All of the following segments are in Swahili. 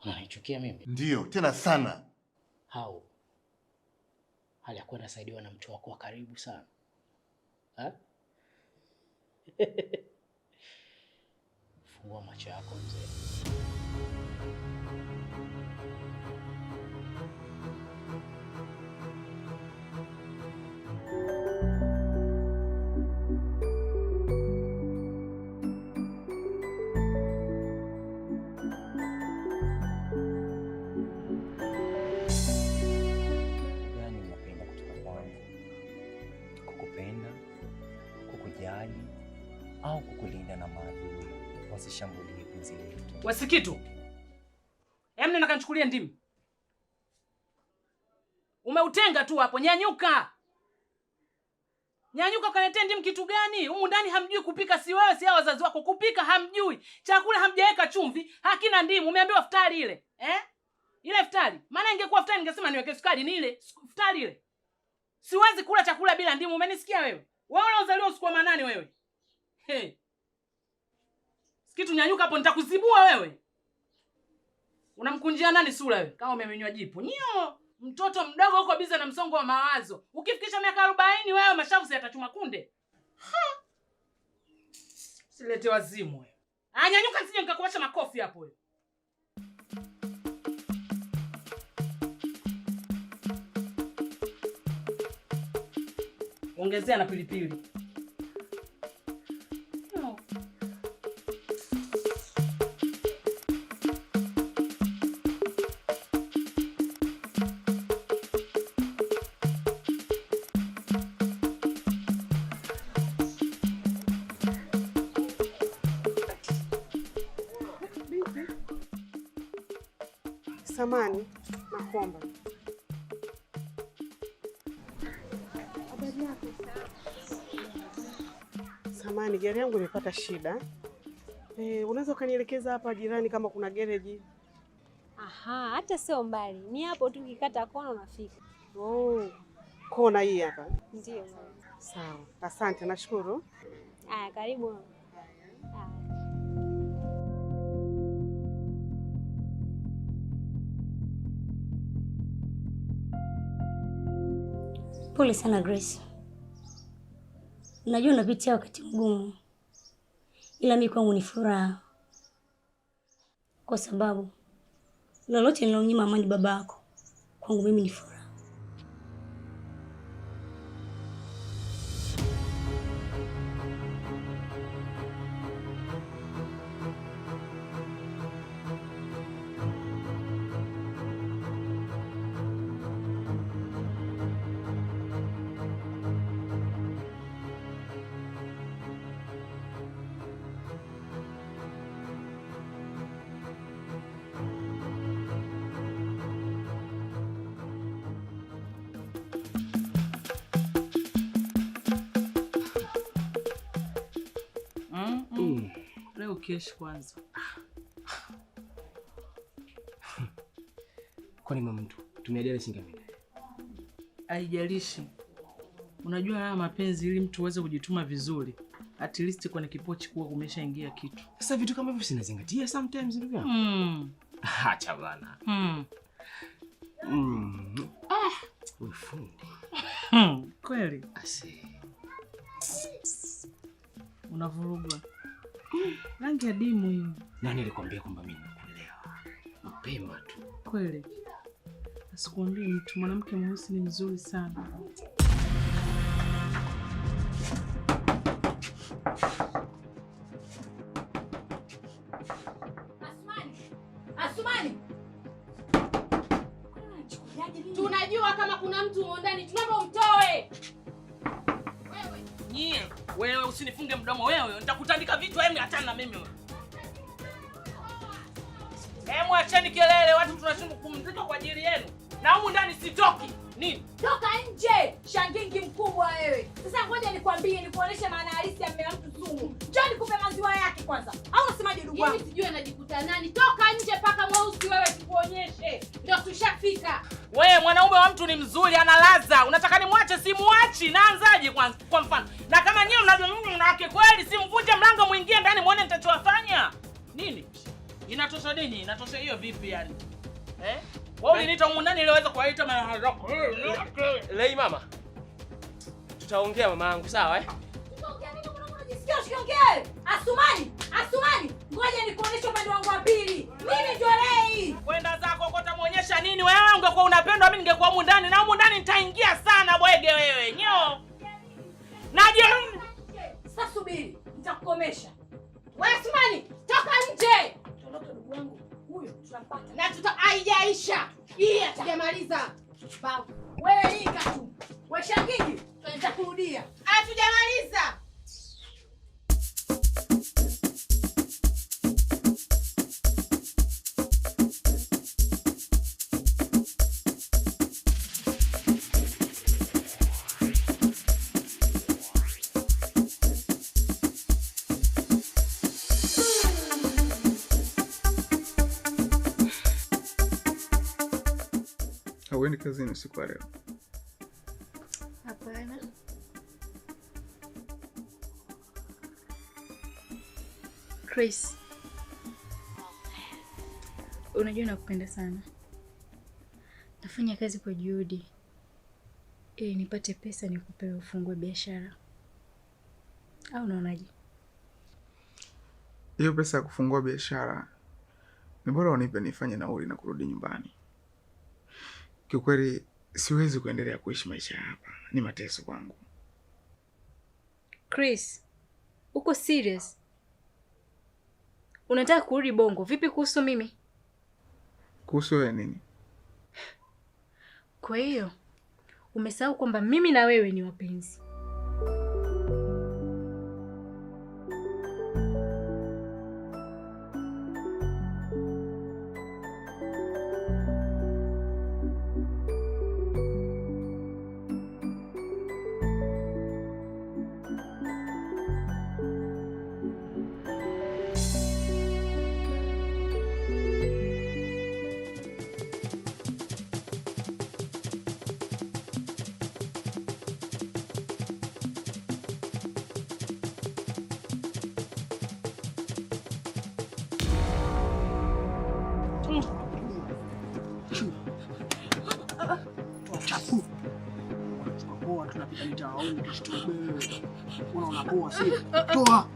Unanichukia mimi? Ndiyo, tena sana. Hau hali ya kuwa nasaidiwa na mtu wako wa karibu sana ha? Fungua macho yako mzee. Gani unapenda kutoka kwangu? Kukupenda, kukujali au kukulinda na maadui wasishambulie penzi letu? Wasikitu, nenda kanichukulie ndimu. Umeutenga tu hapo, nyanyuka. Nyanyuka ukaniletea ndimu kitu gani? Humu ndani hamjui kupika, si wewe si hao wazazi wako kupika hamjui. Chakula hamjaweka chumvi, hakina ndimu. Umeambiwa futari ile. Eh? Ile futari. Maana ingekuwa futari ningesema niweke sukari ni ile futari ile. Siwezi kula chakula bila ndimu, umenisikia wewe? Wewe unaozaliwa usiku wa manane wewe. Hey. Sikitu, nyanyuka hapo nitakuzibua wewe. Unamkunjia nani sura wewe? Kama umeminywa jipu. Nio, mtoto mdogo huko biza na msongo wa mawazo. Ukifikisha miaka 40 wewe mashavu si yatachuma kunde. Ha! Silete wazimu wewe. Ah, nyanyuka nisije nikakuwasha makofi hapo wewe. Ongezea na pilipili. No. Samani, nakuomba. Habari yako? Samani, gari yangu imepata shida. Unaweza ukanielekeza hapa jirani kama kuna gereji? Aha, hata sio mbali, ni hapo tu, ukikata kona unafika. Oh, kona hii hapa. Ndio mama. Sawa, asante, nashukuru. Aya, karibu mama. Aya. Pole sana Grace, najua unapitia wakati mgumu, ila mi kwangu ni furaha, kwa sababu lolote linalonyima amani baba yako kwangu mimi ni furaha. Leo keshi kwanza. Kwani mama mtu tumeadiana shilingi ngapi? Haijalishi. Unajua haya mapenzi, ili mtu uweze kujituma vizuri, at least kwenye kipochi kuwa kumeshaingia kitu. Sasa vitu kama hivyo sinazingatia sometimes ndugu yangu. Acha bana. Ah, wewe fundi. Kweli. Asi. Unavurugwa. Rangi ya dimu hiyo. Nani alikwambia kwamba mimi nakuelewa? Mapema tu. Kweli. Asikuambie mtu, mwanamke mweusi ni mzuri sana. Asumani! Asumani! Tunajua kama kuna mtu humo ndani, tunaomba umtoe. Wewe, nyie, wewe usinifunge mdomo wewe, nitakutandika vichwa, hebu achana na mimi wewe. Hebu acheni kelele, watu tunashindwa kupumzika kwa ajili yenu. Na humu ndani sitoki. Nini? Toka nje, shangingi mkubwa wewe. Sasa ngoja nikwambie, nikuoneshe maana halisi ya mume wa mtu sumu. Njoo nikupe maziwa yake kwanza. Au unasemaje ndugu wangu? Mimi sijui anajikuta nani. Toka nje paka mweusi wewe tukuonyeshe. Ndio tushafika. Wewe mwanaume wa mtu ni mzuri, analaza. Unataka nimwache? Simuachi. Naanzaje kwanza? Kwa mfano. Na kama nyinyi mnajua mimi mna wake kweli, simvunje mlango muingie ndani muone nitachowafanya. Nini? Inatosha. Inatosha nini? Inatosha hiyo vipi yani? Eh? Wewe uliniita humu ndani ili uweze kuwaita mara. Lei mama. Tutaongea mama yangu, sawa eh? Tutaongea nini? Unajisikia usiongee? Asumani, Asumani, ngoja nikuoneshe upande wangu wa pili. Mimi ndio Lei. Kwenda zako huko utamuonyesha nini wewe? Ungekuwa unapendwa mimi ningekuwa humu ndani na humu ndani nitaingia sana bwege wewe. Nyo. Naje. Sasa subiri, nitakukomesha. Wewe Asumani, toka nje. Tuondoke ndugu wangu. Huyo tunampata. Na tuta haijaisha. Hii hatujamaliza. Babu, wewe linga tu. Wewe shangingi, nitakurudia. Hatujamaliza. Hauendi kazini usiku wa leo? Hapana. Chris, unajua nakupenda sana. Nafanya kazi kwa juhudi ili nipate pesa nikupe ufungue biashara. Au unaonaje? Hiyo pesa ya kufungua biashara ni bora unipe nifanye nauli na kurudi nyumbani. Kiukweli siwezi kuendelea kuishi maisha hapa, ni mateso kwangu. Chris, uko serious? Unataka kurudi Bongo? Vipi kuhusu mimi? Kuhusu wewe nini? Kwa hiyo umesahau kwamba mimi na wewe ni wapenzi. Toa.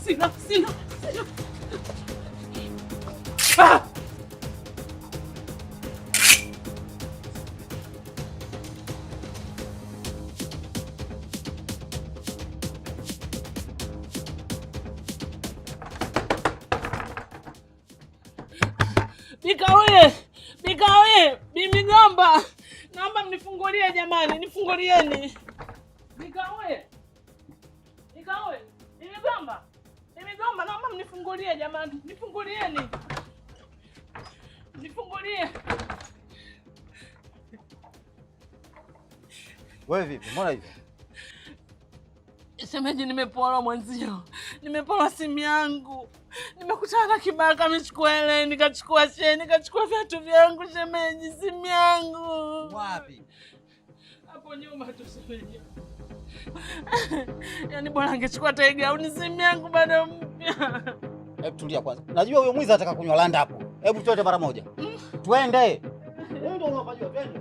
Sina sina. Bikawe, Bikawe, Bimigomba. Naomba mnifungulie jamani, nifungulieni. Bikawe. Bikawe, Bimigomba. Bimigomba, naomba mnifungulie jamani, nifungulieni. Nifungulie. Wewe vipi? Mbona hivyo? Shemeji, nimeporwa mwenzio. Nimeporwa simu yangu. Nimekutana na kibaka amechukua hele, nikachukua sheni, nikachukua viatu vyangu shemeji, simu yangu. Wapi? Hapo nyuma tu shemeji. Yaani bora angechukua hata gauni, simu yangu bado mpya. Hebu tulia kwanza. Najua huyo mwizi anataka kunywa landa hapo. Hebu twende mara moja. Twende. Wewe ndio unapajua, twende.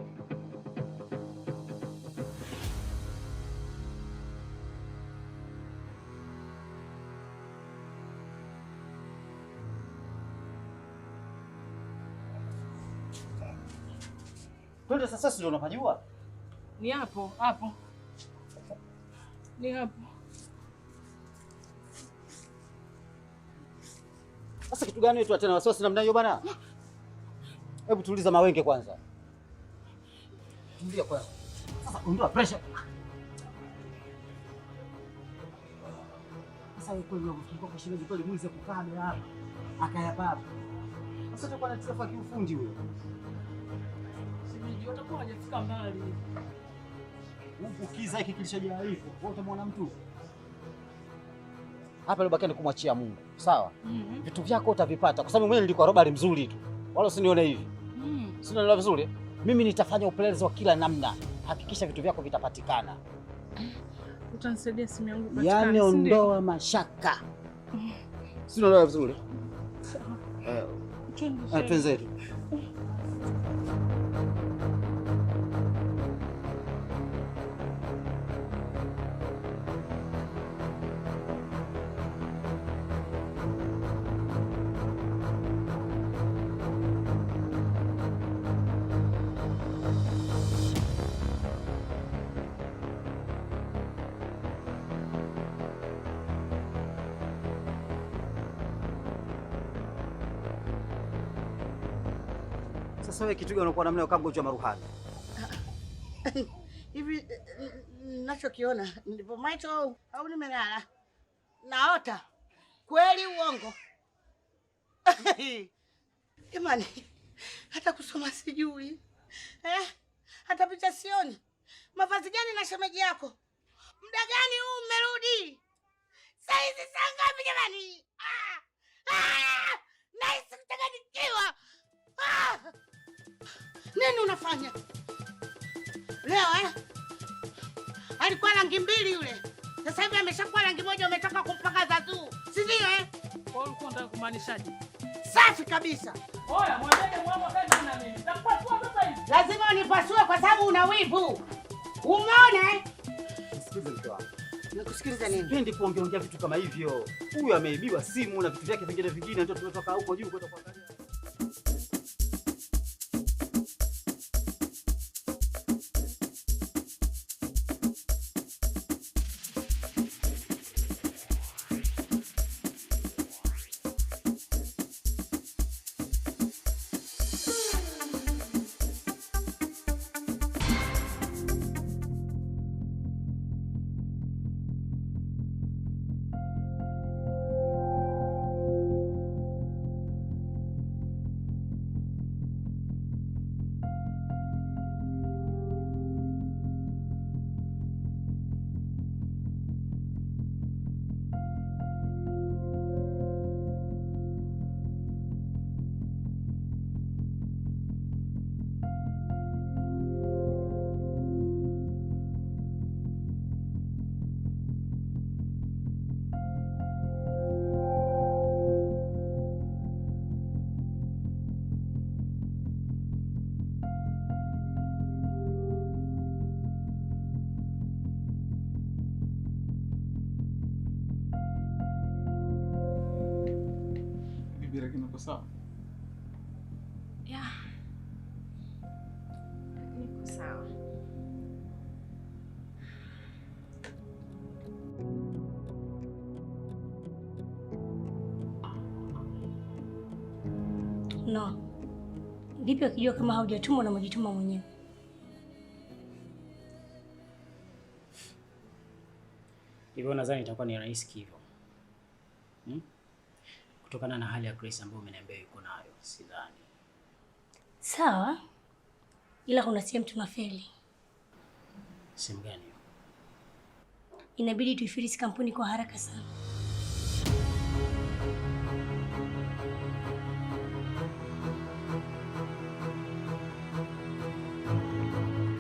Twende sasa, si ndio unapajua? Ni hapo, hapo. Ni hapo. Sasa kitu gani wetu tena wasiwasi namna hiyo bana? Hebu tuliza mawenge kwanza. Tulia kwanza. Sasa ondoa pressure. Sasa wewe kweli unafikiri kwa shemeji kweli mwizi kukaa hapa akayapapa. Sasa utakuwa na tatizo kiufundi huyo. Shemeji watakuwa hawajafika mbali. Huku kiza hiki kilishajaa hivyo. Wewe utamwona mtu. Hapa leo bakia ni kumwachia Mungu. Sawa? Vitu vyako utavipata kwa sababu mimi nilikuwa robali mzuri tu. Wala usinione hivi. Si unaelewa vizuri? Mimi nitafanya upelelezi wa kila namna. Hakikisha vitu vyako vitapatikana. Utanisaidia simu yangu ipatikane, Yaani si ndio? ondoa mashaka. Si unaelewa vizuri? Sawa. Eh, Twende, eh, shehe. twenzetu. Sasa wewe kitu gani unakuwa namna hiyo kama mgonjwa wa maruhani? Hivi nachokiona ndipo macho au nimelala? Naota kweli uongo? Jamani, hata kusoma sijui eh? Hata picha sioni. Mavazi gani na shemeji yako? Muda gani huu mmerudi? Saa hizi saa ngapi jamani? Ah! Ah! Nahisi kuchanganyikiwa. Ah! Nini unafanya leo eh? Alikuwa rangi mbili yule, sasa hivi ameshakuwa rangi moja. Umetoka kumpaka zazuu, si ndio eh? Kwa hiyo ulikuwa unataka kumaanishaje? Safi kabisa. Oya, mwambie mwamba kae na mimi. Nitakupasua sasa hivi. Lazima unipasue kwa sababu una wivu. Umeona eh? Nisikilize mke wangu. Nakusikiliza nini? Sipendi kuongeaongea vitu kama hivyo. Huyu ameibiwa simu na vitu vyake vingine vingine, ndio tumetoka huko juu kwenda kuangalia. Vipi lakini uko sawa? Yeah. Niko sawa. No. Vipi wakijua kama haujatumwa na umejituma mwenyewe? Hivyo nadhani itakuwa ni rahisi hivyo. Kutokana na hali ya Grace ambayo umeniambia yuko nayo, sidhani. Sawa. Ila kuna sehemu tunafeli. Sehemu gani hiyo? Inabidi tuifilisi kampuni kwa haraka sana.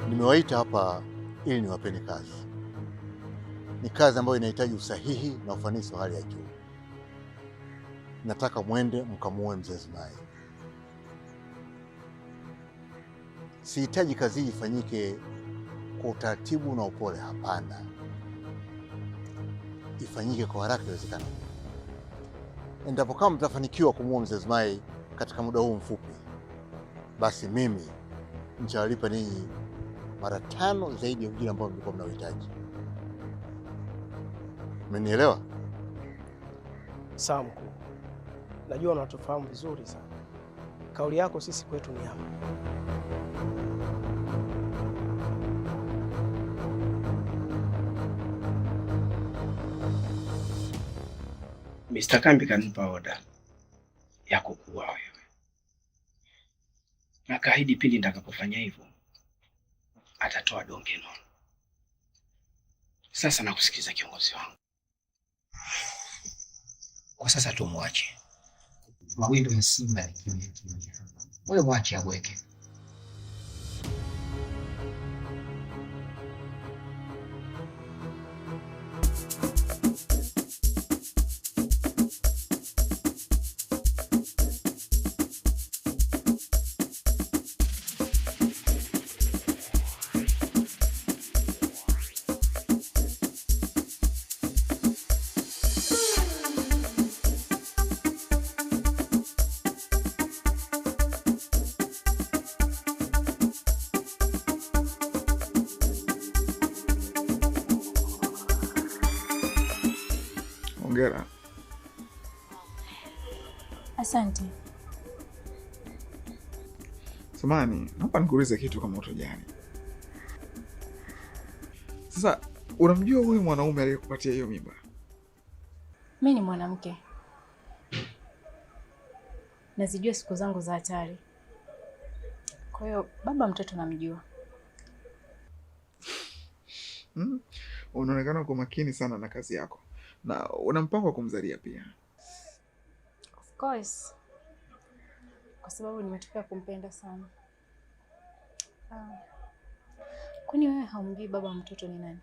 Nimewaita hapa ili niwapeni kazi. Ni kazi ambayo inahitaji usahihi na ufanisi wa hali ya juu. Nataka mwende mkamuue mzee Zumai. Sihitaji kazi hii ifanyike kwa utaratibu na upole, hapana. Ifanyike kwa haraka iwezekanavyo. Endapo kama mtafanikiwa kumuua mzee Zumai katika muda huu mfupi, basi mimi nitawalipa ninyi mara 5 zaidi ya ujira ambao mlikuwa mnauhitaji. Umenielewa? Sawa mkuu. Najua unatufahamu vizuri sana. Kauli yako sisi kwetu ni amri. Mr. Kambi kanipa oda ya kukuua wewe. Na kaahidi pindi nitakapofanya hivyo atatoa donge nono. Sasa nakusikiza kiongozi wangu. Kwa sasa tumwache. Mawindo ya simba ni kimya kimya. Wewe mwache abweke. Hongera. Asante. Samani, naomba nikuulize kitu kama utojali. Sasa unamjua huyu mwanaume aliyekupatia hiyo mimba? Mimi ni mwanamke. Nazijua siku zangu za hatari. Kwa hiyo baba mtoto namjua. Unaonekana uko makini sana na kazi yako. Na una mpango wa kumzalia pia. Of course. Kwa sababu nimetokea kumpenda sana. Kwani wewe haumjui baba mtoto ni nani?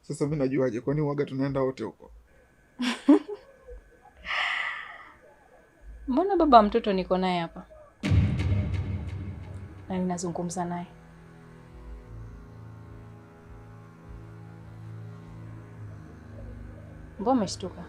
Sasa mimi najuaje? Kwani uaga tunaenda wote huko? Mbona baba mtoto niko naye hapa? Na ninazungumza naye. Mbona umeshtuka?